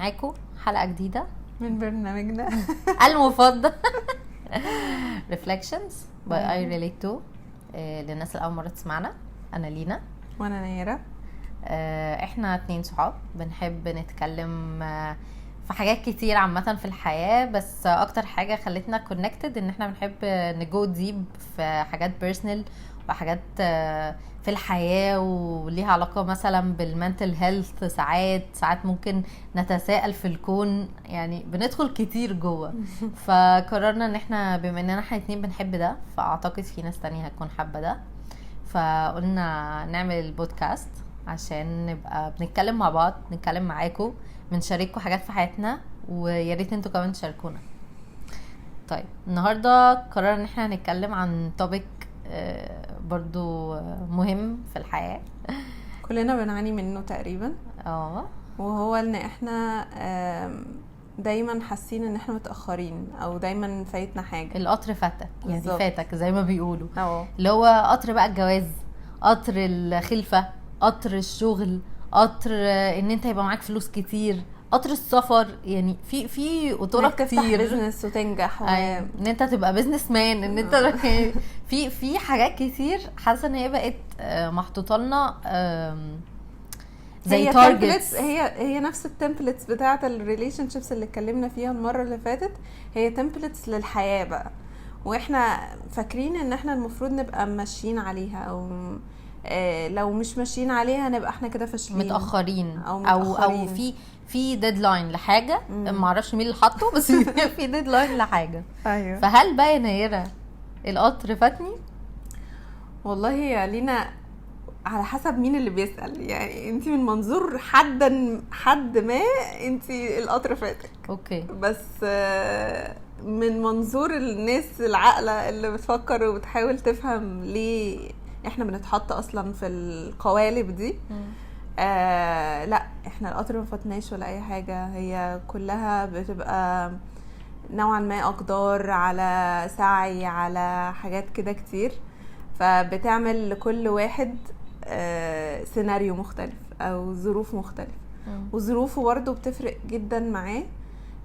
معاكم حلقة جديدة من برنامجنا المفضل Reflections by I Relate To. للناس اللي أول مرة تسمعنا، أنا لينا. وانا نيرة. احنا اتنين صحاب بنحب نتكلم في حاجات كتير عامة في الحياة، بس أكتر حاجة خلتنا connected إن احنا بنحب ن go deep في حاجات personal وحاجات في الحياة وليها علاقة مثلا بال mental health. ساعات ساعات ممكن نتساءل في الكون، يعني بندخل كتير جوه. فقررنا ان احنا بما اننا احنا اتنين بنحب ده، فاعتقد في ناس تانية هتكون حابة ده، فقلنا نعمل البودكاست عشان نبقى بنتكلم مع بعض، نتكلم معاكم، بنشارككم حاجات في حياتنا، ويا ريت انتوا كمان تشاركونا. طيب، النهارده قررنا ان احنا هنتكلم عن topic برضو مهم في الحياة. كلنا بنعاني منه تقريبا. وهو ان احنا دايما حاسين ان احنا متاخرين او دايما فايتنا حاجه. القطر فاتك يعني. بالظبط. فاتك زي ما بيقولوا، اللي هو قطر بقى الجواز، قطر الخلفة، قطر الشغل، قطر ان انت يبقى معاك فلوس كتير، قطر السفر، يعني في قطورة انك تفتح كتير. business وتنجح أيوة. ان انت تبقى businessman، ان انت في حاجات كتير حاسه ان هي بقت محطوطة لنا زي هي targets. templates، هي نفس ال templates بتاعه ال relationships اللي اتكلمنا فيها المرة اللي فاتت، هي templates للحياة بقى، واحنا فاكرين ان احنا المفروض نبقى ماشيين عليها، او لو مش ماشيين عليها نبقى احنا كده فاشلين. متاخرين. أو او متأخرين. في deadline لحاجه. ما اعرفش مين اللي حاطه، بس في deadline لحاجه. فهل بقى يا نيره القطر فاتني؟ والله يا لينا على حسب مين اللي بيسأل، يعني انت من منظور حد ما انت القطر فاتك. بس من منظور الناس العاقلة اللي بتفكر وبتحاول تفهم ليه احنا بنتحط اصلا في القوالب دي، لا، احنا القطر ما فاتناش ولا اي حاجة. هي كلها بتبقى نوعا ما اقدار على سعي على حاجات كده كتير، فبتعمل لكل واحد سيناريو مختلف او ظروف مختلفة، وظروفه برضه بتفرق جدا معاه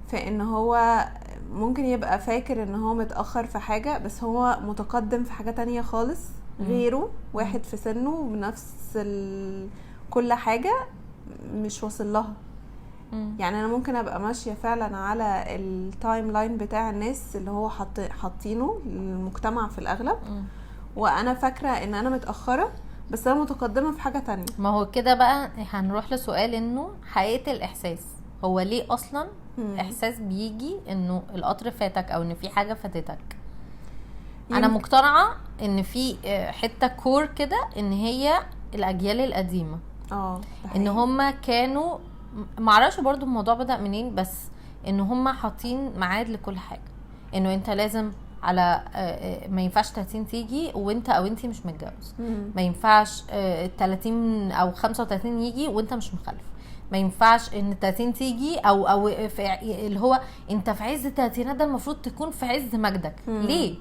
في ان هو ممكن يبقى فاكر ان هو متأخر في حاجة بس هو متقدم في حاجة تانية خالص. غيره واحد في سنة بنفس كل حاجة مش واصل لها. يعني انا ممكن ابقى ماشية فعلا على ال timeline بتاع الناس اللي هو حاطينه المجتمع في الاغلب، وانا فاكرة ان انا متأخرة بس انا متقدمة في حاجة تانية. ما هو كده بقى هنروح لسؤال انه حقيقة الاحساس هو ليه اصلا احساس بيجي انه القطر فاتك او ان في حاجة فاتتك؟ انا مقتنعة ان في حتة core كده ان هي الاجيال القديمة، ده ان حقيقي. هما كانوا، معرفش برضو الموضوع بدأ منين، بس ان هما حاطين ميعاد لكل حاجة، انه انت لازم على ما ينفعش 30 تيجي وانت او انتي مش متجوز. ما ينفعش 30 او 35 يجي وانت مش مخلف، ما ينفعش ان 30 تيجي او في اللي هو انت في عز التلاتينات، ده المفروض تكون في عز مجدك. ليه؟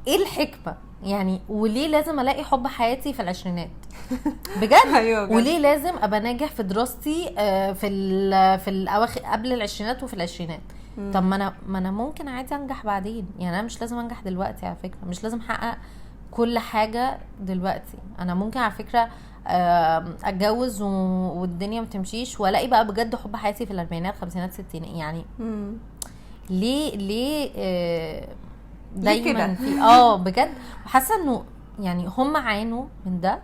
ايه الحكمة يعني؟ وليه لازم الاقي حب حياتي في العشرينات بجد؟ ايوه بجد. وليه لازم ابقى ناجح في دراستي في الاواخر قبل العشرينات وفي العشرينات؟ طب ما انا ممكن عادي انجح بعدين، يعني انا مش لازم انجح دلوقتي على فكره، مش لازم احقق كل حاجة دلوقتي. انا ممكن على فكرة اتجوز والدنيا ما تمشيش والاقي بقى بجد حب حياتي في الاربعينات، خمسينات، ستينات يعني. ليه ليه دايما كده؟ في بجد وحاسه انه يعني هم عانوا من ده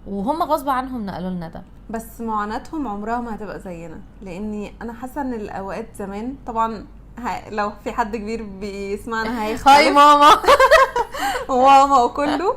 وهم غصب عنهم نقلوا لنا ده. بس معاناتهم عمرها ما هتبقى زينا، لاني انا حاسه ان الاوقات زمان طبعا لو في حد كبير بيسمعنا هيختلف. hi ماما. وماما وكله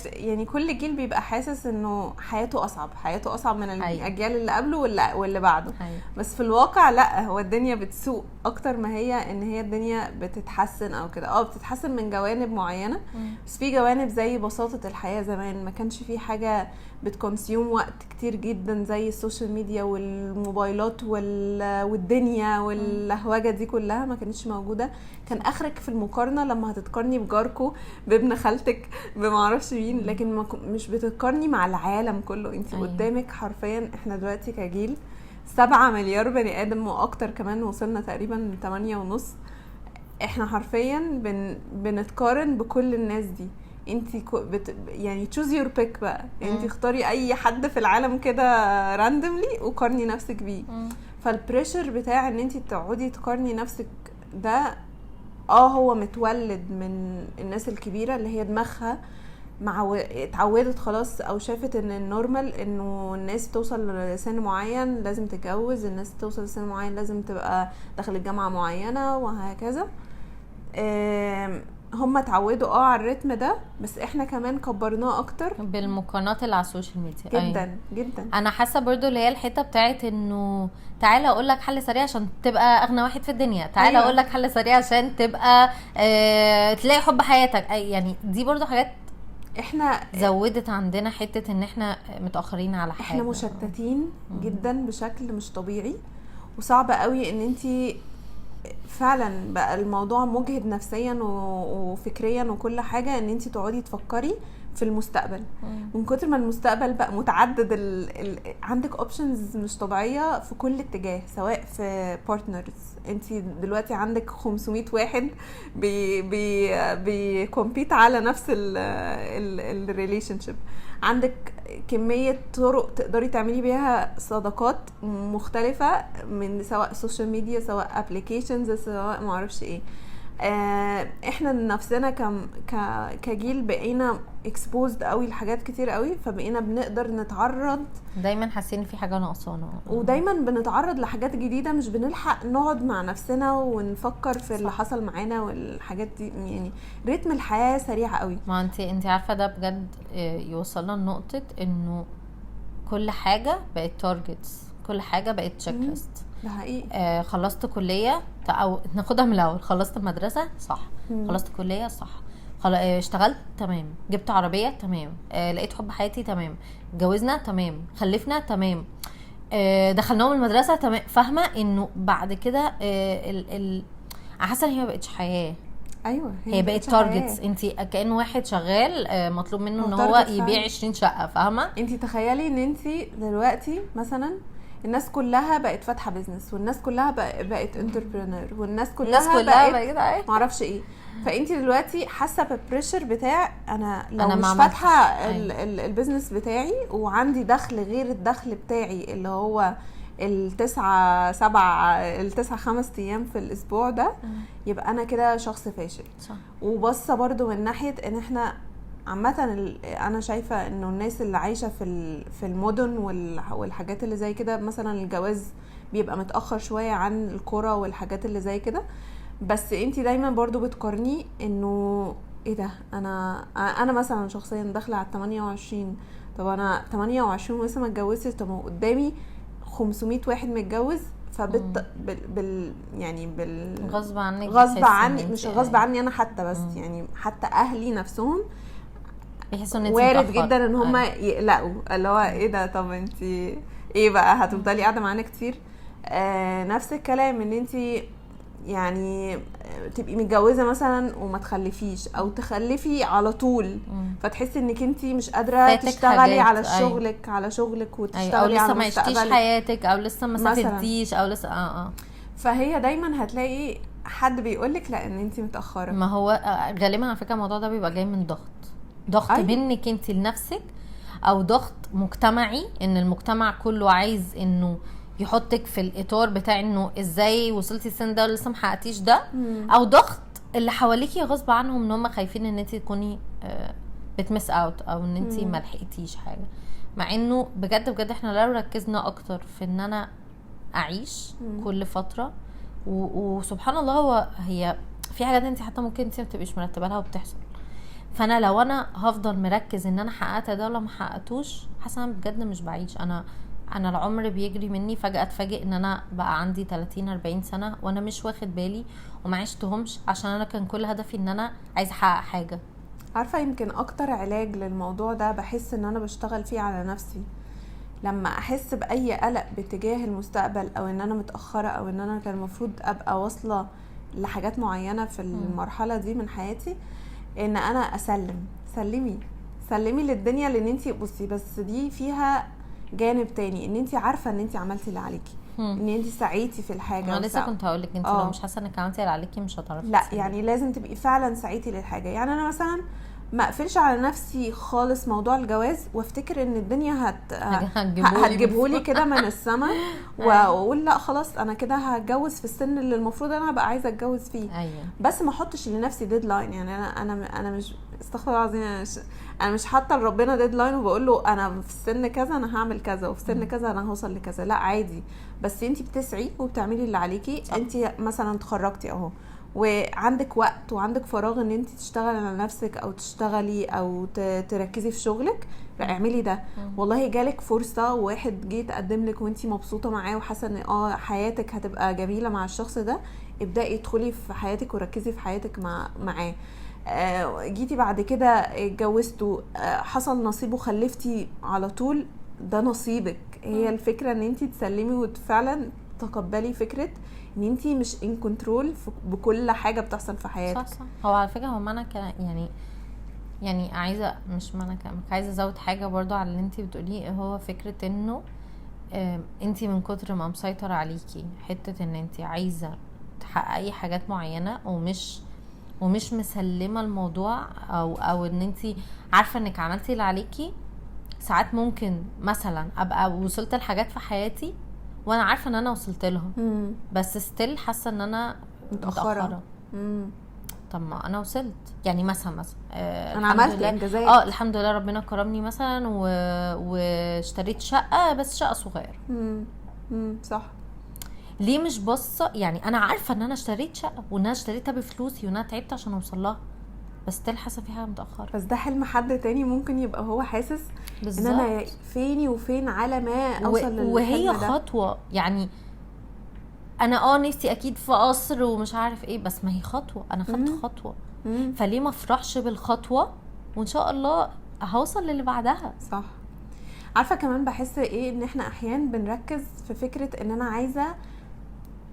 يعني كل جيل بيبقى حاسس انه حياته اصعب، حياته اصعب من الاجيال اللي قبله واللي بعده. بس في الواقع لا، هو الدنيا بتسوء اكتر ما هي ان هي الدنيا بتتحسن او كده. بتتحسن من جوانب معينه، بس في جوانب زي بساطة الحياة زمان، ما كانش في حاجة بت consume وقت كتير جدا زي ال social media والموبايلات والدنيا واللهوجه دي كلها ما كانتش موجوده. كان اخرك في المقارنة لما هتتقارني بجاركو، بابن خالتك، بمعرفش مين، لكن ما مش بتتقارني مع العالم كله انت قدامك حرفيا. احنا دلوقتي كجيل 7 مليار بني ادم واكتر كمان، وصلنا تقريبا 8.5. احنا حرفيا بنتقارن بكل الناس دي. انت يعني choose your pick بقى، انت اختاري اي حد في العالم كده randomly وقارني نفسك بيه. فال pressure بتاع ان انت تقعدي تقارني نفسك ده هو متولد من الناس الكبيرة اللي هي دماغها اتعودت خلاص، او شافت ان ال normal انه الناس توصل لسن معين لازم تتجوز، الناس توصل لسن معين لازم تبقى دخلت جامعة معينة وهكذا. هم اتعودوا على الريتم ده، بس احنا كمان كبرناه اكتر بالمقارنات اللي على ال social media. أيوة. جدا جدا. انا حاسه برضو اللي هي الحتة بتاعت انه تعالى اقول لك حل سريع عشان تبقى اغنى واحد في الدنيا، تعالى اقول لك حل سريع عشان تبقى تلاقي حب حياتك. يعني دي برضو حاجات احنا زودت عندنا حتة ان احنا متاخرين على حاجه. احنا مشتتين جدا بشكل مش طبيعي، وصعب قوي ان انت فعلا بقى الموضوع مجهد نفسيا وفكريا وكل حاجه، ان انت تقعدي تفكري في المستقبل. من كتر ما المستقبل بقى متعدد، عندك options مش طبيعية في كل اتجاه، سواء في partners، انت دلوقتي عندك 500 واحد بي بي بي compete على نفس ال relationship، عندك كمية طرق تقدري تعملي بيها صداقات مختلفة، من سواء social media، سواء applications، سواء معرفش ايه. احنا نفسنا كجيل بقينا exposed قوي لحاجات كتير قوي، فبقينا بنقدر نتعرض دايما حاسين ان في حاجة ناقصانا. ودايما بنتعرض لحاجات جديده، مش بنلحق نقعد مع نفسنا ونفكر في اللي حصل معانا والحاجات دي. يعني رتم الحياة سريع قوي. ما انت عارفه ده بجد يوصلنا لنقطة انه كل حاجة بقت targets، كل حاجة بقت checklist. ده حقيقي. خلصت كليه او ناخدها من الاول، خلصت مدرسه صح؟ خلصت كليه صح؟ اشتغلت تمام، جبت عربية تمام، لقيت حب حياتي تمام، اتجوزنا تمام، خلفنا تمام، دخلناهم المدرسة تمام. فاهمه انه بعد كده ال حاسه ان هي ما بقتش حياه. هي ما بقت بقتش حياة. targets. انت كأن واحد شغال مطلوب منه هو ان هو target يبيع فعلا. 20 شقه، فاهمه؟ انت تخيلي ان انت دلوقتي مثلا الناس كلها بقت فاتحة business، والناس كلها بقت entrepreneur، والناس كلها الناس كلها بقت بقت كده. معرفش ايه. فانت دلوقتي حاسه بال pressure بتاع انا لو أنا مش ما عملتش. فاتحة ال business بتاعي وعندي دخل غير الدخل بتاعي اللي هو التسعة سبعة التسعة 5 ايام في الاسبوع ده، يبقى انا كده شخص فاشل. وبصة برضو من ناحية ان احنا عامة انا شايفة انه الناس اللي عايشة في المدن والحاجات اللي زي كده، مثلا الجواز بيبقى متأخر شوية عن القرى والحاجات اللي زي كده. بس انتي دايما برضو بتقارني انه ايه ده، انا مثلا شخصيا داخله على 28، طب انا 28 ولسه ما اتجوزتش، طب ما هو قدامي 500 واحد متجوز. فبت بال يعني بال غصب عنك غصب بتحسي إن عني، انت مش غصب عني انا حتى، بس يعني حتى اهلي نفسهم بيحسوا ان انت وارد متأخرة. جدا ان هم يقلقوا، اللي هو ايه ده، طب انت ايه بقى، هتفضلي قاعدة معانا كتير؟ نفس الكلام ان انت يعني تبقي متجوزة مثلا وما تخلفيش او تخلفي على طول، فتحسي انك انت مش قادرة فاتك تشتغلي حاجات، على شغلك، على شغلك ايوه، او وتشتغلي لسه على ما عشتيش مستقبلك حياتك، او لسه ما مثلاً. سافرتيش، او لسه فهي دايما هتلاقي حد بيقولك لا، ان انت متاخره. ما هو غالبا على فكرة الموضوع ده بيبقى جاي من ضغط منك انت لنفسك، او ضغط مجتمعي، ان المجتمع كله عايز انه يحطك في الاطار بتاع انه ازاي وصلتي السن ده ولسه ما حققتيش ده، او ضغط اللي حواليكي غصب عنهم ان هم خايفين ان انت تكوني بت miss out او ان انت ما لحقتيش حاجه. مع انه بجد بجد احنا لو ركزنا اكتر في ان انا اعيش كل فترة وسبحان الله، هو هي في حاجات انت حتى ممكن انت ما تبقيش مرتبه لها وبتحصل. فانا لو انا هفضل مركز ان انا حققت ده ولا ما حققتوش، حاسه انا بجد مش بعيش. انا العمر بيجري مني، فجاة اتفاجئ ان انا بقى عندي 30 40 سنة وانا مش واخد بالي وما عشتهمش، عشان انا كان كل هدفي ان انا عايزه احقق حاجه. عارفة، يمكن اكتر علاج للموضوع ده بحس ان انا بشتغل فيه على نفسي لما احس باي قلق باتجاه المستقبل، او ان انا متأخرة، او ان انا كان المفروض ابقى واصلة لحاجات معينة في المرحلة دي من حياتي، ان انا اسلم، سلمي سلمي للدنيا، لان انتي بصي بس دي فيها جانب تاني، ان انت عارفه ان انت عملتي اللي عليكي، ان انت سعيتي في الحاجة. انا لسه كنت هقول لك انت لو مش حاسه انك عملتي اللي عليكي مش هتعرفي. لا يعني لازم تبقي فعلا سعيتي للحاجة. يعني انا مثلا ما اقفلش على نفسي خالص موضوع الجواز وافتكر ان الدنيا هتجيبهولي كده من السما واقول لا خلاص انا كده هتجوز في السن اللي المفروض انا ابقى عايزه اتجوز فيه. أيوة. بس ما احطش لنفسي deadline. يعني انا مش، استغفر الله العظيم، انا مش حاطه لربنا deadline وبقول له انا في السن كذا انا هعمل كذا وفي سن كذا انا هوصل لكذا. لا عادي، بس انت بتسعي وبتعملي اللي عليكي. انت مثلا اتخرجتي اهو وعندك وقت وعندك فراغ ان انت تشتغلي على نفسك او تشتغلي او تركزي في شغلك، لا اعملي ده. والله جالك فرصة وواحد جه تقدم لك وانت مبسوطة معاه وحاسة ان حياتك هتبقى جميلة مع الشخص ده، ابدأي ادخلي في حياتك وركزي في حياتك معاه. جيتي بعد كده اتجوزتوا، حصل نصيب وخلفتي على طول، ده نصيبك. هي الفكرة ان انت تسلمي وفعلا تقبلي فكرة ان انتي مش in control بكل حاجة بتحصل في حياتك. صح. هو على فكرة هو معنى يعني عايزه، مش معنى عايزه ازود حاجة برضو على اللي انتي بتقوليه، هو فكرة انه انتي من كتر ما مسيطر عليكي حتة ان انتي عايزه تحققي حاجات معينة ومش مسلمة الموضوع، او ان انتي عارفه انك عملتي اللي عليكي. ساعات ممكن مثلا ابقى وصلت لحاجات في حياتي وانا عارفه ان انا وصلت لهم، بس still حاسه ان انا متاخرة. طب ما انا وصلت، يعني مثلا انا عملت انجازات، الحمد لله ربنا كرمني مثلا واشتريت شقه، بس شقه صغيرة. صح. ليه مش باصة؟ يعني انا عارفه ان انا اشتريت شقه وان انا اشتريتها بفلوسي وان انا تعبت عشان اوصل لها، بس still حاسه فيها متاخرة. بس ده حلم حد تاني ممكن يبقى هو حاسس ان انا فيني وفين على ما اوصل للحلم وهي ده. خطوة، يعني انا نفسي اكيد في قصر ومش عارف ايه، بس ما هي خطوة، انا خدت خطوة. فليه ما افرحش بالخطوه وان شاء الله هوصل للي بعدها؟ صح. عارفه كمان بحس ايه، ان احنا احيانا بنركز في فكرة ان انا عايزه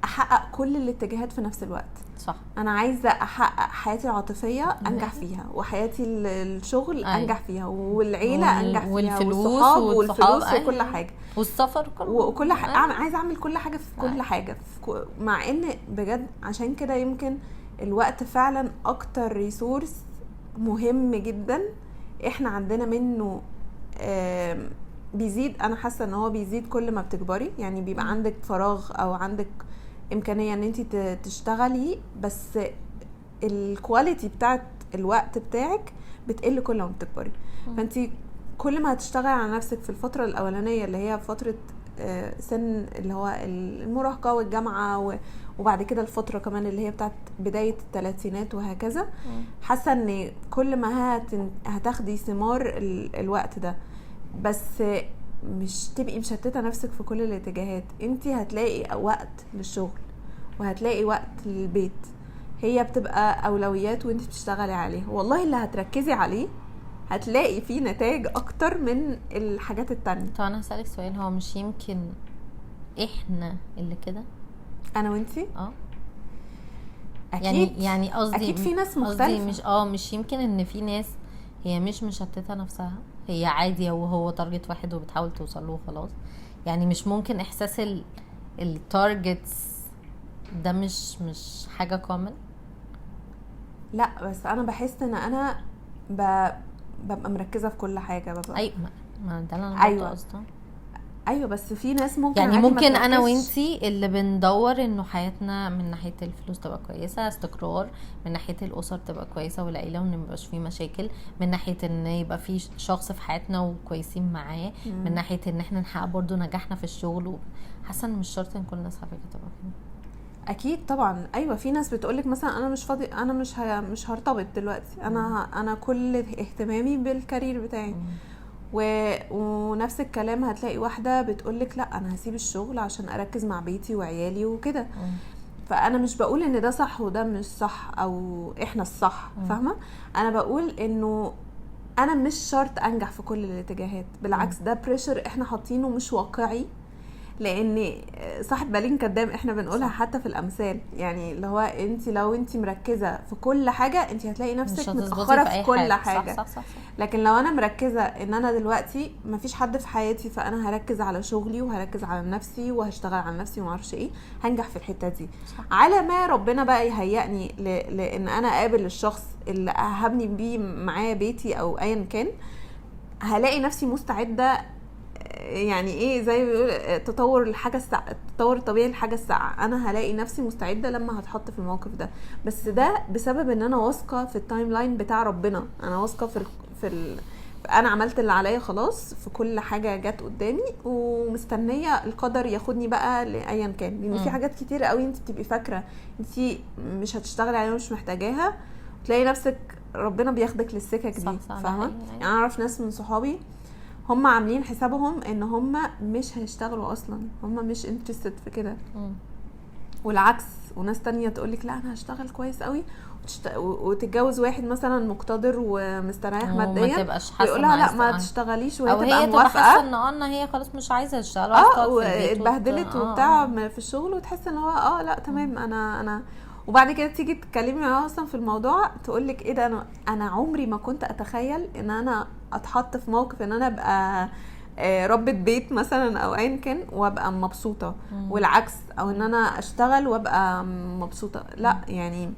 احقق كل الاتجاهات في نفس الوقت. صح. انا عايزه احقق حياتي العاطفية انجح فيها، وحياتي الشغل انجح فيها، والعيلة انجح فيها، والصحاب والفلوس وكل حاجة، والسفر وكل حاجة. عايزه اعمل كل حاجة في كل حاجة في مع ان بجد عشان كده يمكن الوقت فعلا اكتر resource مهم جدا احنا عندنا منه بيزيد. انا حاسه ان هو بيزيد كل ما بتكبري، يعني بيبقى عندك فراغ او عندك امكانية ان انت تشتغلي، بس ال quality بتاعت الوقت بتاعك بتقل كل ما بتكبري. فانت كل ما هتشتغلي على نفسك في الفترة الاولانية اللي هي فترة سن اللي هو المراهقة والجامعة، وبعد كده الفترة كمان اللي هي بتاعت بداية الثلاثينات وهكذا، حاسه ان كل ما هتاخدي ثمار الوقت ده، بس مش تبقي مشتتة نفسك في كل الاتجاهات. انت هتلاقي وقت للشغل وهتلاقي وقت للبيت، هي بتبقى اولويات وانت بتشتغلي عليها. والله اللي هتركزي عليه هتلاقي فيه نتائج اكتر من الحاجات التانية. طب انا هسألك سؤال، هو مش يمكن احنا اللي كده، انا وانتي؟ اكيد. يعني قصدي اكيد في ناس مختلفة، مش مش يمكن ان في ناس هي مش مشتتة نفسها، هي عادي وهو target واحد وبتحاول توصل له وخلاص. يعني مش ممكن احساس ال targets ده مش حاجة common؟ لا بس انا بحس ان انا ببقى مركزه في كل حاجة، ببقى ايوه، ما ده اللي انا أيوة. قصده. ايوه بس في ناس ممكن يعني ممكن انا وانتي اللي بندور انه حياتنا من ناحية الفلوس تبقى كويسة، استقرار، من ناحية الاسر تبقى كويسة والعيلة وان ميبقاش فيه مشاكل، من ناحية ان يبقى في شخص في حياتنا وكويسين معاه، من ناحية ان احنا نحقق برضو نجاحنا في الشغل. حاسه ان مش شرط ان كل الناس على فكرة تبقى كده. اكيد طبعا. ايوه في ناس بتقولك مثلا انا مش فاضي، انا مش هرتبط دلوقتي، انا كل اهتمامي بال career بتاعي. ونفس الكلام هتلاقي واحدة بتقولك لا انا هسيب الشغل عشان اركز مع بيتي وعيالي وكده. فانا مش بقول ان ده صح وده مش صح او احنا الصح، فاهمه؟ انا بقول انه انا مش شرط انجح في كل الاتجاهات، بالعكس ده pressure احنا حاطينه مش واقعي. لان صاحب بالين كداب، احنا بنقولها حتى في الامثال، يعني اللي هو انت لو انت مركزه في كل حاجة انت هتلاقي نفسك متاخرة في كل حاجة. صح صح صح. لكن لو انا مركزه ان انا دلوقتي مفيش حد في حياتي، فانا هركز على شغلي وهركز على نفسي وهشتغل على نفسي وما اعرفش ايه، هنجح في الحتة دي. صح. على ما ربنا بقى يهيئني لان انا اقابل الشخص اللي هبني بيه معاه بيتي او ايا كان، هلاقي نفسي مستعدة. يعني ايه زي بيقول تطور الحاجة الساقعه، التطور الطبيعي للحاجة الساقعه، انا هلاقي نفسي مستعدة لما هتحط في الموقف ده، بس ده بسبب ان انا واثقة في ال timeline بتاع ربنا، انا واثقة في انا عملت اللي عليا خلاص في كل حاجة جت قدامي، ومستنيه القدر ياخدني بقى لايا كان. لان في حاجات كتير قوي انت بتبقي فاكره انت مش هتشتغلي عليها ومش محتاجاها، وتلاقي نفسك ربنا بياخدك للسكك دي، فاهمه؟ يعني انا اعرف ناس من صحابي هم عاملين حسابهم ان هم مش هيشتغلوا اصلا، هم مش interested في كده، والعكس. وناس تانية تقولك لا انا هشتغل كويس قوي، وتتجوز واحد مثلا مقتدر ومستريح ماديا، ويقولها لا ما تشتغليش، وهي تبقى موافقة، حاسه ان هي خلاص مش عايزه تشتغل، واتبهدلت وبتاع في الشغل، وتحس ان هو لا تمام انا وبعد كده تيجي تتكلمي معاها اصلا في الموضوع تقولك ايه ده، انا عمري ما كنت اتخيل ان انا اتحط في موقف ان انا ابقى ربة بيت مثلا او ايا كان وابقى مبسوطة، والعكس، او ان انا اشتغل وابقى مبسوطة، لا يعني.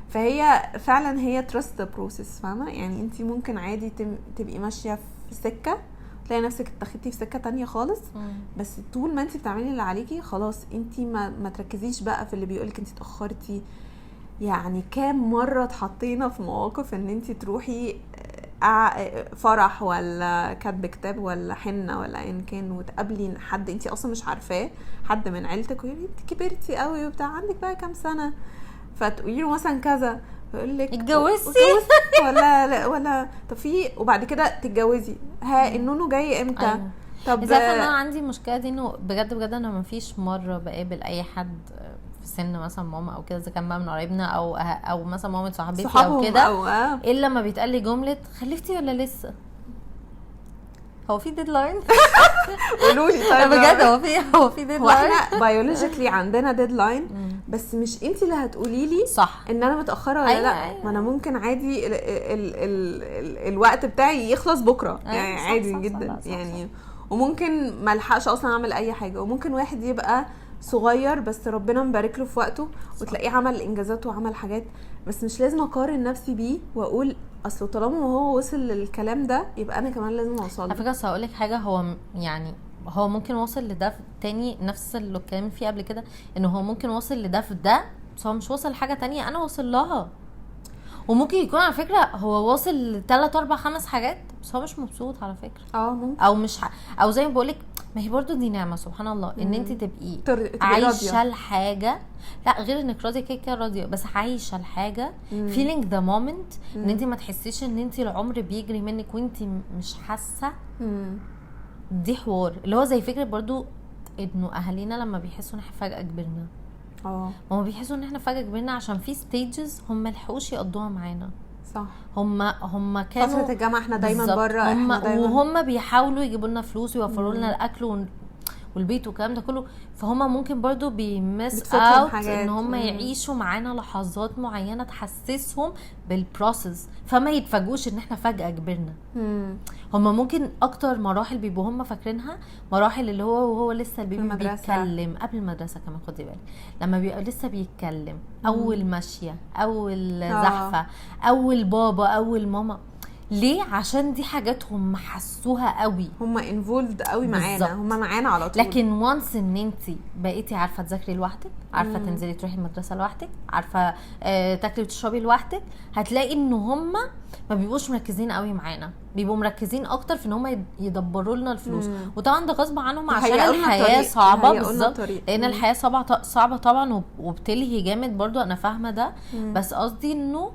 فهي فعلا هي trust the process، فاهمه؟ يعني انت ممكن عادي تبقي ماشية في سكة تلاقي نفسك اتخذتي في سكة تانية خالص، بس طول ما انت بتعملي اللي عليكي خلاص، انت ما تركزيش بقى في اللي بيقولك انت اتاخرتي. يعني كام مرة اتحطينا في مواقف ان انت تروحي فرح ولا كاتب كتاب ولا حنة ولا ايا كان، وتقابلي حد انت اصلا مش عارفاه، حد من عيلتك، ويقول انت كبرتي قوي وبتاع، عندك بقى كام سنة، فتقولي له مثلا كذا، فيقول لك اتجوزتي ولا لا ولا طب في، وبعد كده تتجوزي، ها النونو جاي امتى؟ أيوة. طب اذا انا عندي مشكلة دي، انه بجد بجد انا ما فيش مرة بقابل اي حد في سن مثلا ماما او كده، اذا كان بقى من قرايبنا او مثلا مامة صاحبتي او كده، الا لما بيتقال لي جملة خلفتي ولا لسه؟ هو في deadline؟ قولوا لي طيب بجد هو في deadline؟ هو احنا biologically عندنا deadline، بس مش انت اللي هتقولي لي صح ان انا متاخرة ولا. أيوة لا. أيوة. ما انا ممكن عادي ال ال ال ال الوقت بتاعي يخلص بكره. أيوة يعني صح عادي صح جدا. صح صح يعني صح. وممكن ما الحقش اصلا اعمل اي حاجة، وممكن واحد يبقى صغير بس ربنا مبارك له في وقته وتلاقيه عمل انجازات وعمل حاجات، بس مش لازم اقارن نفسي بيه واقول اصل طالما هو وصل للكلام ده يبقى انا كمان لازم اوصل. على فكرة هقول لك حاجة، هو يعني هو ممكن وصل لده تاني، نفس اللي اتكلمنا فيه قبل كده، ان هو ممكن وصل لده في ده، بس هو مش وصل لحاجة تانية انا وصل لها. وممكن يكون على فكرة هو واصل ل3 4 5 حاجات بس هو مش مبسوط على فكرة. ممكن، او مش او زي ما بقولك، ما هي برضو دي نعمه سبحان الله، ان انت تبقي عايشه الحاجة، لا غير انك راضية كده كده راضية، بس عايشه الحاجة feeling the moment، ان انت ما تحسيش ان انت العمر بيجري منك وانت مش حاسه. دي حوار اللي هو زي فكرة برضو انه اهالينا لما بيحسوا ان احنا فجاة كبرنا، هما بيحسوا ان احنا فجاة كبرنا عشان في stages هم ملحقوش يقضوها معانا. صح، هم كانوا فترة الجامعة احنا دايما بره، احنا دايما، وهم بيحاولوا يجيبوا لنا فلوس ويوفروا لنا الاكل والبيت والكلام ده كله، فهم ممكن برضو بي miss out ان هم يعيشوا معانا لحظات معينة تحسسهم بال process، فما يتفاجئوش ان احنا فجاة كبرنا. هم ممكن اكتر مراحل بيبقوا هم فاكرينها مراحل اللي هو وهو لسه ال baby بيتكلم قبل المدرسة كمان، خدي بالك لما بيبقى لسه بيتكلم، اول ماشية، اول زحفه، اول بابا، اول ماما. ليه؟ عشان دي حاجاتهم حسوها قوي، هم involved قوي معانا، هم معانا على طول. لكن once ان انت بقيتي عارفه تذاكري لوحدك، عارفه تنزلي تروحي المدرسة لوحدك، عارفه تاكلي وتشربي لوحدك، هتلاقي ان هم ما بيبقوش مركزين قوي معانا، بيبقوا مركزين اكتر في ان هم يدبروا لنا الفلوس. وطبعا ده غصب عنهم عشان الحياة صعبة. بالظبط، لان الحياة صعبة طبعا وبتلهي جامد برضو، انا فاهمه ده. بس قصدي انه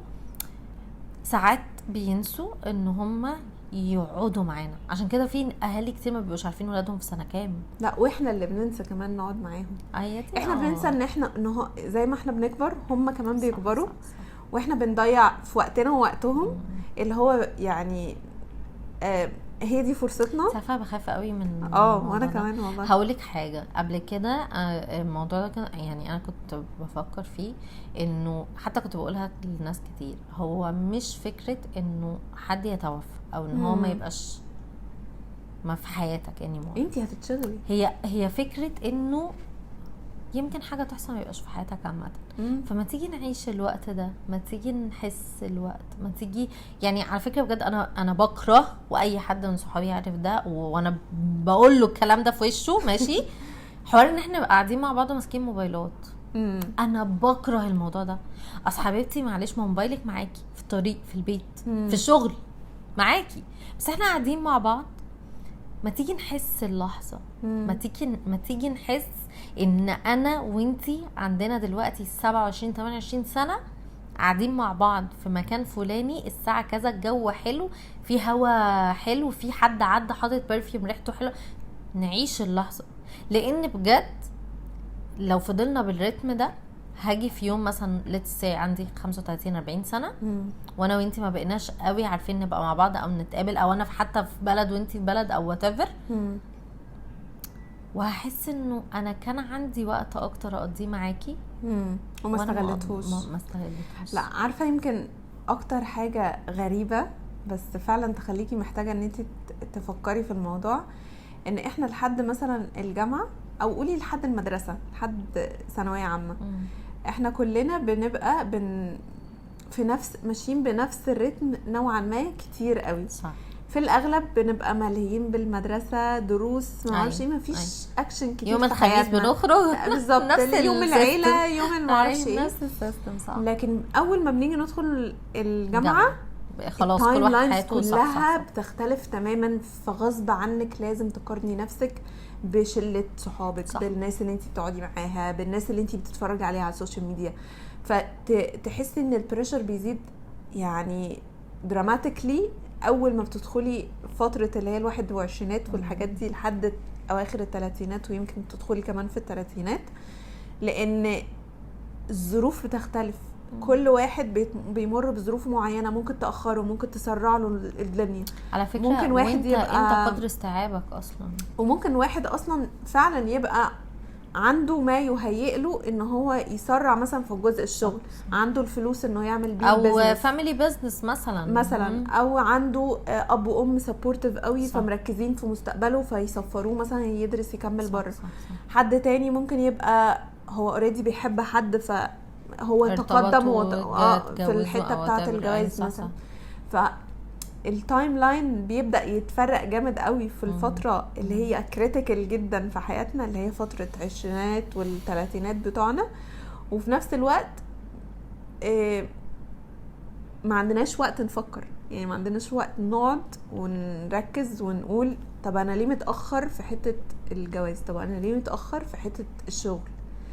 ساعات بينسوا ان هم يقعدوا معانا، عشان كده في اهالي كتير ما بيبقوش عارفين ولادهم في سنة كام. لا، واحنا اللي بننسى كمان نقعد معاهم. احنا بننسى ان احنا ان زي ما احنا بنكبر هم كمان بيكبروا. صح. واحنا بنضيع في وقتنا ووقتهم. اللي هو يعني هي دي فرصتنا. عارفه بخاف قوي من وانا كمان والله. هقولك حاجة قبل كده، الموضوع ده كان يعني انا كنت بفكر فيه، انه حتى كنت بقولها لناس كتير، هو مش فكرة انه حد يتوفى او ان هو ما يبقاش ما في حياتك anymore، انتي هتتشغلي. هي فكرة انه يمكن حاجة تحصل ما يبقاش في حياتك عامة. فما تيجي نعيش الوقت ده، ما تيجي نحس الوقت، ما تيجي يعني على فكرة بجد انا بكره، واي حد من صحابي يعرف ده وانا بقول له الكلام ده في وشه ماشي، حوار ان احنا قاعدين مع بعض ماسكين موبايلات. انا بكره الموضوع ده. اصل حبيبتي معلش، ما موبايلك معاكي في الطريق، في البيت، في الشغل معاكي، بس احنا قاعدين مع بعض، ما تيجي نحس اللحظة، ما تيجي نحس ان انا وانتي عندنا دلوقتي 27 28 سنة قاعدين مع بعض في مكان فلاني الساعة كذا، الجو حلو، في هوا حلو، في حد عدى حاطط perfume ريحته حلو، نعيش اللحظة. لان بجد لو فضلنا بالريتم ده هاجي في يوم مثلا let's say عندي 35 40 سنة، وانا وانتي ما بقيناش قوي عارفين نبقى مع بعض او نتقابل، او انا في حتى في بلد وانتي في بلد او whatever، وهحس انه انا كان عندي وقت اكتر اقضيه معاكي وما استغلتهوش. ما استغلتهوش. لا عارفه، يمكن اكتر حاجة غريبة بس فعلا تخليكي محتاجه ان انت تفكري في الموضوع، ان احنا لحد مثلا الجامعة او قولي لحد المدرسة، لحد ثانوية عامة، احنا كلنا بنبقى في نفس ماشيين بنفس الريتم نوعا ما كتير قوي. صح. في الاغلب بنبقى ملهيين بالمدرسة، دروس، ما اعرفش ايه، ما فيش اكشن كتير. يوم الخميس بنخرج بالظبط، يوم العيلة، يوم ما اعرفش ايه، نفس ال system. صح. لكن اول ما بنيجي ندخل الجامعة خلاص كل واحد حياته كلها بتختلف تماما، فغصب عنك لازم تقارني نفسك بشله صحابك، صح. بالناس اللي انت بتقعدي معاها، بالناس اللي انت بتتفرجي عليها على ال social media، فتحسي ان ال pressure بيزيد يعني dramatically اول ما بتدخلي فترة اللي هي 21 والحاجات دي لحد اواخر الثلاثينات، ويمكن تدخلي كمان في الثلاثينات، لان الظروف بتختلف. كل واحد بيمر بظروف معينة، ممكن تاخره، ممكن تسرع له الدنيا على فكرة. ممكن واحد يبقى انت قدر استيعابك اصلا، وممكن واحد اصلا فعلا يبقى عنده ما يهيئ له ان هو يسرع مثلا في جزء الشغل، عنده الفلوس انه يعمل بيه او family business مثلا، او عنده اب وام supportive قوي، صح. فمركزين في مستقبله فيسفروه مثلا يدرس يكمل بره. حد تاني ممكن يبقى هو already بيحب حد فهو تقدم في الحتة بتاعه الجواز مثلا. فال timeline بيبدا يتفرق جامد قوي في الفترة اللي هي critical جدا في حياتنا، اللي هي فترة العشرينات والثلاثينات بتوعنا. وفي نفس الوقت ما عندناش وقت نفكر، يعني ما عندناش وقت نقعد ونركز ونقول طب انا ليه متاخر في حتة الجواز، طب انا ليه متاخر في حتة الشغل،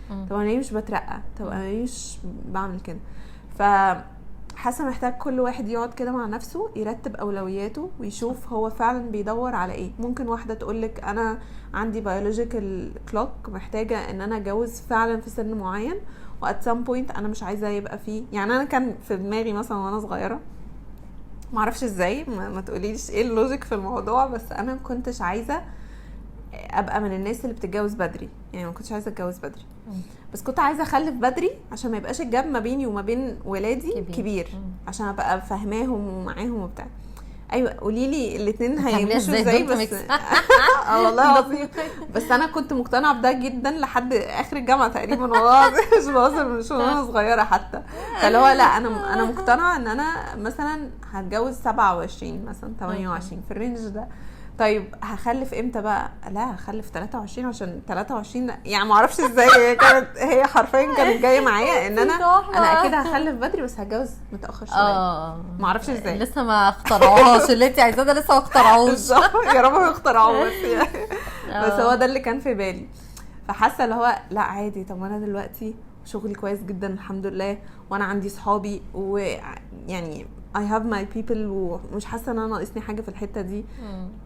طب انا ليه مش بترقى، طب انا ليه مش بعمل كده. ف حاسه محتاج كل واحد يقعد كده مع نفسه يرتب اولوياته ويشوف هو فعلا بيدور على ايه. ممكن واحدة تقولك انا عندي biological clock، محتاجه ان انا اتجوز فعلا في سن معين، و at some point انا مش عايزه يبقى فيه. يعني انا كان في دماغي مثلا وانا صغيرة، ما اعرفش ازاي، ما تقوليش ايه ال logic في الموضوع، بس انا ما كنتش عايزه ابقى من الناس اللي بتتجوز بدري، يعني ما كنتش عايزه اتجوز بدري، بس كنت عايزه اخلف بدري عشان ما يبقاش ال gap ما بيني وما بين ولادي كبير، عشان ابقى فاهماهم ومعاهم وبتاع. ايوه قولي لي الاثنين هيمشوا ازاي بس والله العظيم. بس انا كنت مقتنعة بده جدا لحد اخر الجامعة تقريبا، والله العظيم مش بهزر، مش وانا صغيرة حتى. فاللي هو لا، انا مقتنعة ان انا مثلا هتجوز 27 مثلا 28 في ال range ده. طيب هخلف امتى بقى؟ لا هخلف 23، عشان 23 يعني ما اعرفش ازاي كانت هي حرفيا كانت جاية معايا ان انا اكيد هخلف بدري بس هتجوز متاخر شوية، ما اعرفش ازاي لسه ما اخترعوهاش اللي انت عايزاه ده، لسه ما اخترعوش يا رب ما يخترعوه بس يعني. بس هو ده اللي كان في بالي. فحاسه اللي هو لا عادي، طب انا دلوقتي شغلي كويس جدا الحمد لله، وانا عندي صحابي، ويعني I have my people، ومش حاسه ان انا ناقصني حاجة في الحتة دي.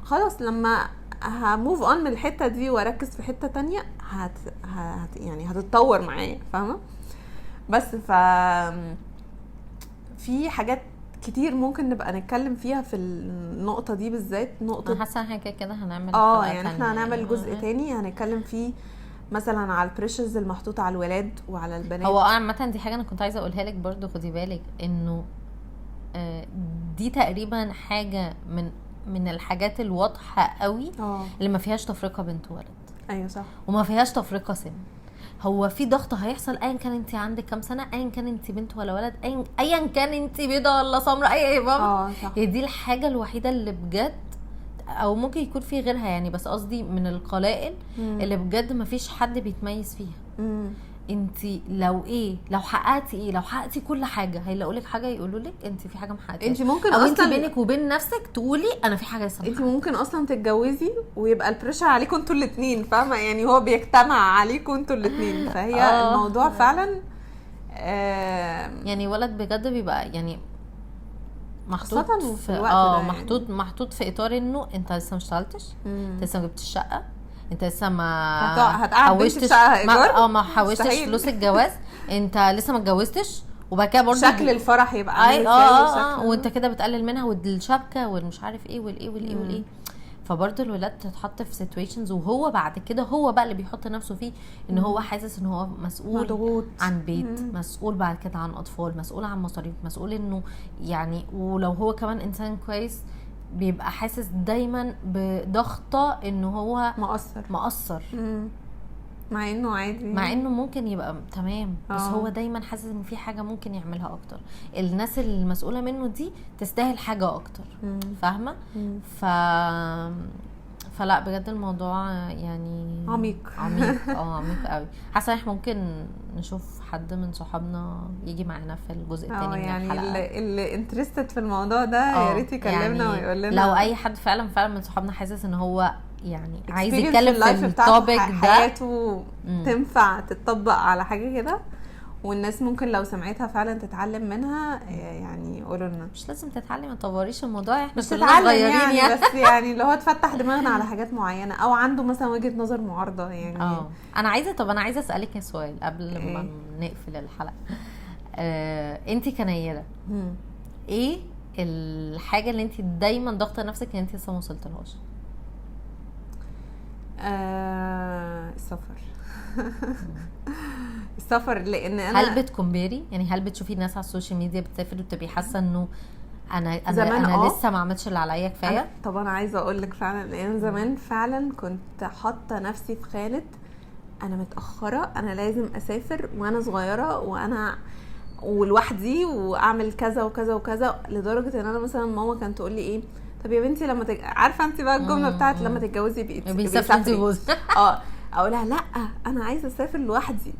خلاص لما ه move on من الحتة دي واركز في حتة تانية يعني هتتطور معايا، فاهمه؟ بس ف في حاجات كتير ممكن نبقى نتكلم فيها في النقطة دي بالذات. نقطة انا حاسه ان احنا كده كده هنعمل اه حلقة يعني احنا تانية. هنعمل جزء تاني هنتكلم فيه مثلا على ال pressures المحطوطه على الولاد وعلى البنات. هو عامة دي حاجة انا كنت عايزه اقولها لك برضو، خدي بالك انه دي تقريبا حاجة من الحاجات الواضحة قوي اللي ما فيهاش تفرقه بنت وولد. ايوه صح. وما فيهاش تفرقه سن. هو في ضغط هيحصل ايا كان انت عندك كام سنة، ايا كان انت بنت ولا ولد، ايا كان انت بيضة ولا سمراء، اي فاهمه؟ صح. هي دي الحاجة الوحيدة اللي بجد، او ممكن يكون في غيرها يعني، بس قصدي من القلائل اللي بجد ما فيش حد بيتميز فيها. انت لو ايه، لو حققتي ايه، لو حققتي كل حاجة هيلاقوا لك حاجة يقولوا لك انت في حاجة ما حققتيهاش. انت ممكن او انت اصلا بينك وبين نفسك تقولي انا في حاجة لسه ما انت ممكن اصلا تتجوزي ويبقى ال pressure عليكم انتوا الاثنين، فاهمه؟ يعني هو بيجتمع عليكم انتوا الاثنين. فهي الموضوع فعلا يعني ولد بجد بيبقى يعني محطوط في الوقت ده يعني. محطوط في اطار انه انت لسه ما اشتغلتش، انت لسه ما جبتش الشقة، انت لسه ما هتقعد بنتي في شقه ايجار، ما حوشتش فلوس الجواز، انت لسه ما اتجوزتش، وبعد كده برضه شكل الفرح يبقى عامل ازاي، وانت كده بتقلل منها، والشبكة والمش عارف ايه والايه والايه والايه. فبرضه الولاد تتحط في situations، وهو بعد كده هو بقى اللي بيحط نفسه فيه، ان هو حاسس ان هو مسؤول مضغوط عن بيت، مسؤول بعد كده عن اطفال، مسؤول عن مصاريف، مسؤول انه يعني، ولو هو كمان انسان كويس بيبقى حاسس دايما بضغطه انه هو مقصر. مع انه عادي، مع انه ممكن يبقى تمام، بس هو دايما حاسس ان في حاجة ممكن يعملها اكتر، الناس المسؤولة منه دي تستاهل حاجة اكتر. فاهمه؟ فلا بجد الموضوع يعني عميق عميق عميق قوي. حاسه احنا ممكن نشوف حد من صحابنا يجي معانا في الجزء الثاني من يعني الحلقة، اللي interested في الموضوع ده يا ريت يكلمنا يعني ويقول لنا. لو اي حد فعلا من صحابنا حاسس ان هو يعني عايز يتكلم في ال topic ده، حياته تنفع تتطبق على حاجة كده، والناس ممكن لو سمعتها فعلا تتعلم منها، يعني قولوا لنا. مش لازم تتعلم، ما تطوريش الموضوع، احنا مش كلنا تتعلم صغيرين يعني، بس يعني اللي هو تفتح دماغنا على حاجات معينة، او عنده مثلا وجهه نظر معارضة يعني. انا عايزه، طب انا عايزه اسالك سؤال قبل ما نقفل الحلقة. انت كنيره ايه الحاجة اللي انت دايما ضاغطة نفسك ان انت لسه ما وصلتلهاش؟ السفر. السفر، لان انا هل بت compare ي يعني، هل بتشوفي الناس على ال social media بتسافر وبتبقي حاسه انه انا لسه ما عملتش اللي عليا كفاية؟ طب انا عايزه اقول لك فعلا، لان زمان فعلا كنت حاطه نفسي في خانه انا متاخرة، انا لازم اسافر وانا صغيرة وانا ولوحدي واعمل كذا وكذا وكذا، لدرجة ان انا مثلا ماما كانت تقول لي ايه، طب يا بنتي لما عارفه انت بقى الجملة بتاعت لما تتجوزي بيسافري، اقولها لا انا عايزه اسافر لوحدي،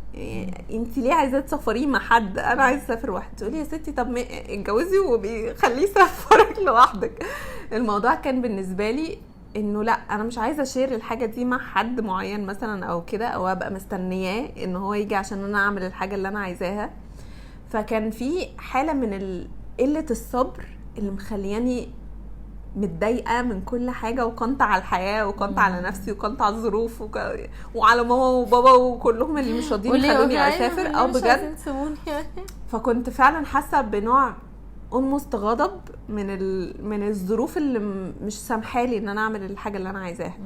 انت ليه عايزه تسافري مع حد؟ انا عايزه اسافر لوحدي. تقولي يا ستي طب اتجوزي وخليه يسافرك لوحدك. الموضوع كان بالنسبة لي انه لا انا مش عايزه ا share الحاجة دي مع حد معين مثلا او كده، او ابقى مستنياه ان هو يجي عشان انا اعمل الحاجة اللي انا عايزاها. فكان في حاله من قلة الصبر اللي مخلياني متضايقة من كل حاجة، وقنطه على الحياة وقنطه على نفسي وقنطه على الظروف وعلى ماما وبابا وكلهم اللي مش راضيين يخلوني اسافر او بجد. فكنت فعلا حاسه بنوع almost غضب من الظروف اللي مش سامحالي ان انا اعمل الحاجة اللي انا عايزاها.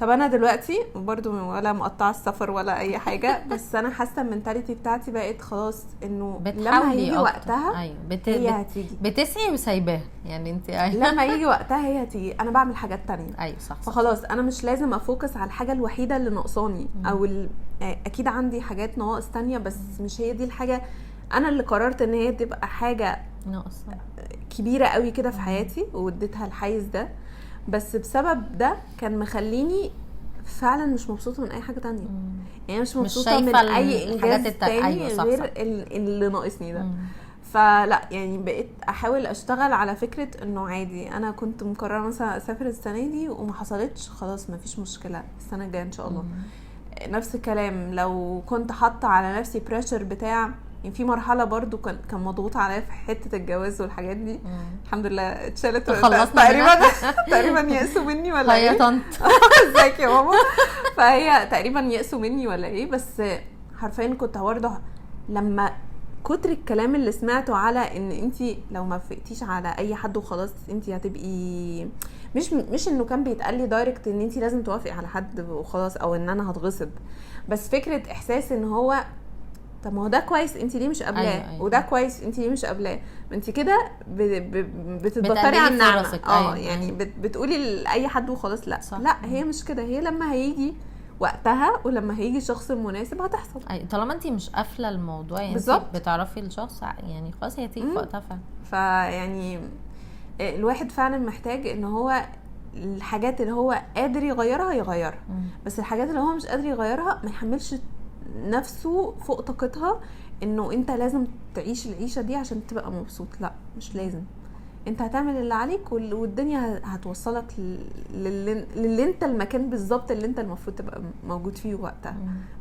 طب انا دلوقتي برضو ولا مقطعه السفر ولا اي حاجة، بس انا حاسه ال mentality بتاعتي بقت خلاص انه لما هيجي وقتها. أيوة. هي هتيجي. بتسعي وسايباها يعني انت. أيوة. لما يجي وقتها هي هتيجي، انا بعمل حاجات تانية. ايوه صح. فخلاص انا مش لازم ا focus على الحاجة الوحيدة اللي ناقصاني، او اكيد عندي حاجات نواقص تانية، بس مش هي دي الحاجة انا اللي قررت ان هي تبقى حاجة ناقصه كبيرة قوي كده في حياتي واديتها الحيز ده. بس بسبب ده كان مخليني فعلا مش مبسوطة من اي حاجة تانية. يعني مش مبسوطة من اي انجاز تاني. أيوة صح غير صح. اللي ناقصني ده. فلا يعني بقيت احاول اشتغل على فكرة انه عادي، انا كنت مقررة مثلا اسافر السنة دي وما حصلتش، خلاص ما فيش مشكلة، السنة الجاية ان شاء الله. نفس الكلام لو كنت حاطه على نفسي pressure بتاع يعني في مرحلة برضو كان مضغوط عليا في حتة الجواز والحاجات دي. الحمد لله اتشالت تقريبا يأسوا مني ولا ايه يا طنط؟ ازيك يا ماما؟ فهي تقريبا يأسوا مني ولا ايه، بس حرفيا كنت برضه لما كتر الكلام اللي سمعته على ان انت لو ما وافقتيش على اي حد وخلاص انت هتبقي مش انه كان بيتقال لي direct ان انت لازم توافقي على حد وخلاص او ان انا هتغصب، بس فكرة احساس ان هو طب ما هو ده كويس انت ليه مش قابلاه؟ أيوة. وده كويس انت ليه مش قابلاه؟ ما انت كده بتتبطري بتقللي على النعمة. فرصك. أيوة. يعني بتقولي لاي حد وخلاص. لا صح. لا، هي مش كده، هي لما هيجي وقتها ولما هيجي الشخص المناسب هتحصل. أي طالما انت مش قافله الموضوع، يعني انت بالظبط. بتعرفي الشخص، يعني خلاص هي تيجي في وقتها فعلا. فيعني الواحد فعلا محتاج ان هو الحاجات اللي هو قادر يغيرها يغيرها، بس الحاجات اللي هو مش قادر يغيرها ما يحملش نفسه فوق طاقتها، انه انت لازم تعيش العيشة دي عشان تبقى مبسوط. لا، مش لازم، انت هتعمل اللي عليك والدنيا هتوصلك للي انت المكان بالظبط اللي انت المفروض تبقى موجود فيه وقتها.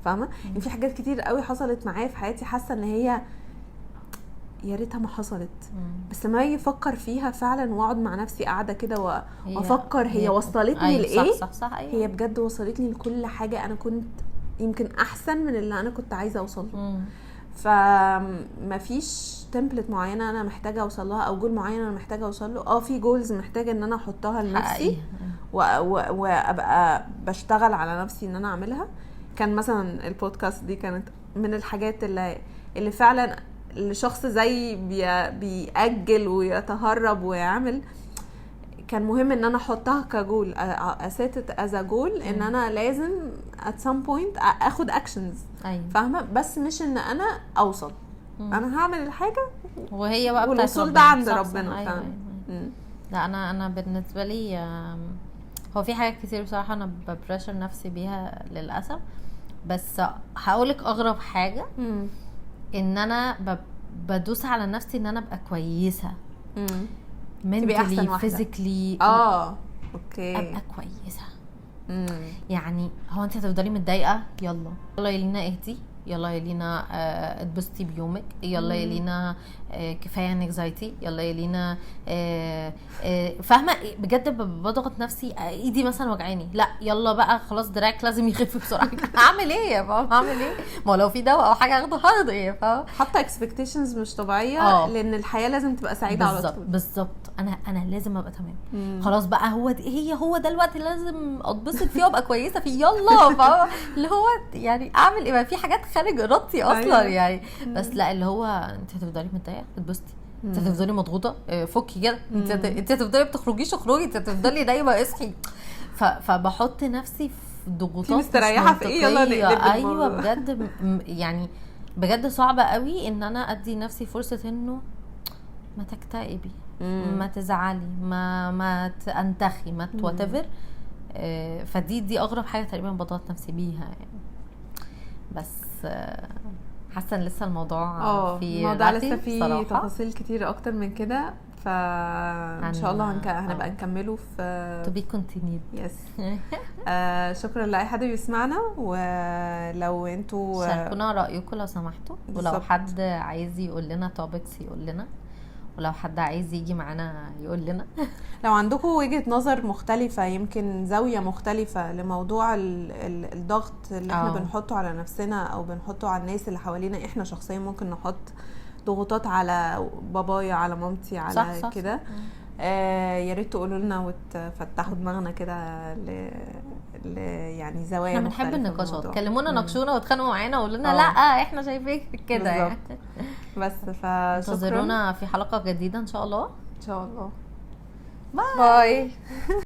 فاهمه؟ يعني في حاجات كتير قوي حصلت معايا في حياتي حاسه ان هي يا ريتها ما حصلت، بس لما اجي افكر فيها فعلا واقعد مع نفسي قاعدة كده وافكر هي وصلتني أيوة، لايه. صح صح صح، أيوة. هي بجد وصلتني لكل حاجة، انا كنت يمكن احسن من اللي انا كنت عايزه اوصل له. فمفيش template معينة انا محتاجه اوصل لها او جول معين انا محتاجه اوصل له. في goals محتاجه ان انا احطها لنفسي وابقى بشتغل على نفسي ان انا اعملها. كان مثلا البودكاست دي كانت من الحاجات اللي فعلا لشخص زي بيأجل ويتهرب ويعمل، كان مهم ان انا احطها ك goal، ا set it as a goal ان انا لازم at some point اخد actions. أيوة. فاهمه؟ بس مش ان انا اوصل. انا هعمل الحاجة وهي بقى والوصول ده عند ربنا. أيوة. أيوة. لا انا بالنسبة لي هو في حاجات كتير بصراحة انا ب pressure نفسي بيها للاسف، بس هقولك اغرب حاجة ان انا بدوس على نفسي ان انا ابقى كويسة mentally physically. okay، ابقى كويسة. يعني هو انت هتفضلي متضايقة؟ يلا يلا يا لينا اهدي، يلا يا لينا اتبسطي بيومك، يلا يا لينا كفاية anxiety، يلا يا لينا فاهمه؟ بجد بضغط نفسي. ايدي مثلا وجعاني، لا يلا بقى خلاص دراعك لازم يخف بسرعة. هعمل ايه يا فاهمه؟ هعمل ايه؟ ما لو في دواء او حاجة اخده هاخده ايه؟ فاهمه؟ حاطه expectations مش طبيعية، لان الحياة لازم تبقى سعيدة على طول. بالظبط، انا لازم ابقى تمام. خلاص بقى هو دي هو ده الوقت اللي لازم اتبسط فيه وابقى كويسة فيه. يلا فاهمه؟ اللي هو يعني اعمل ايه؟ في حاجات خارج ارادتي اصلا. أيوة. يعني بس لا، اللي هو انت هتفضلي متضايقة اتبسطي، انت هتفضلي مضغوطه فكي كده، انت هتفضلي بتخرجيش اخرجي، انت هتفضلي نايمة اصحي. فبحط نفسي في ضغوطات مستريحه في ايه؟ يلا نقلب. ايوه بجد، يعني بجد صعبة قوي ان انا ادي نفسي فرصة انه ما تكتئبي، ما تزعلي، ما تنتخي، ما whatever. فدي اغرب حاجة تقريبا بضغط نفسي بيها يعني. بس حاسه ان لسه الموضوع في الموضوع لسه فيه تفاصيل كتير اكتر من كده، فان شاء الله هنبقى نكمله في to be continued. yes. شكرا لاي حد بيسمعنا، ولو انتوا شاركونا رايكم لو سمحتوا، ولو حد عايز يقول لنا topics يقول لنا، ولو حد عايز يجي معانا يقول لنا. لو عندكم وجهة نظر مختلفة، يمكن زاوية مختلفة لموضوع الضغط اللي احنا بنحطه على نفسنا او بنحطه على الناس اللي حوالينا. احنا شخصيا ممكن نحط ضغوطات على بابايا، على مامتي، على كده. يا ريت تقولوا لنا وتفتحوا دماغنا كده يعني زوايا. احنا بنحب النقاشات، كلمونا ناقشونا واتخانقوا معانا وقولوا لنا لا احنا شايفين كده يعني. بس فشكرا، انتظرونا في حلقة جديدة ان شاء الله. ان شاء الله. bye.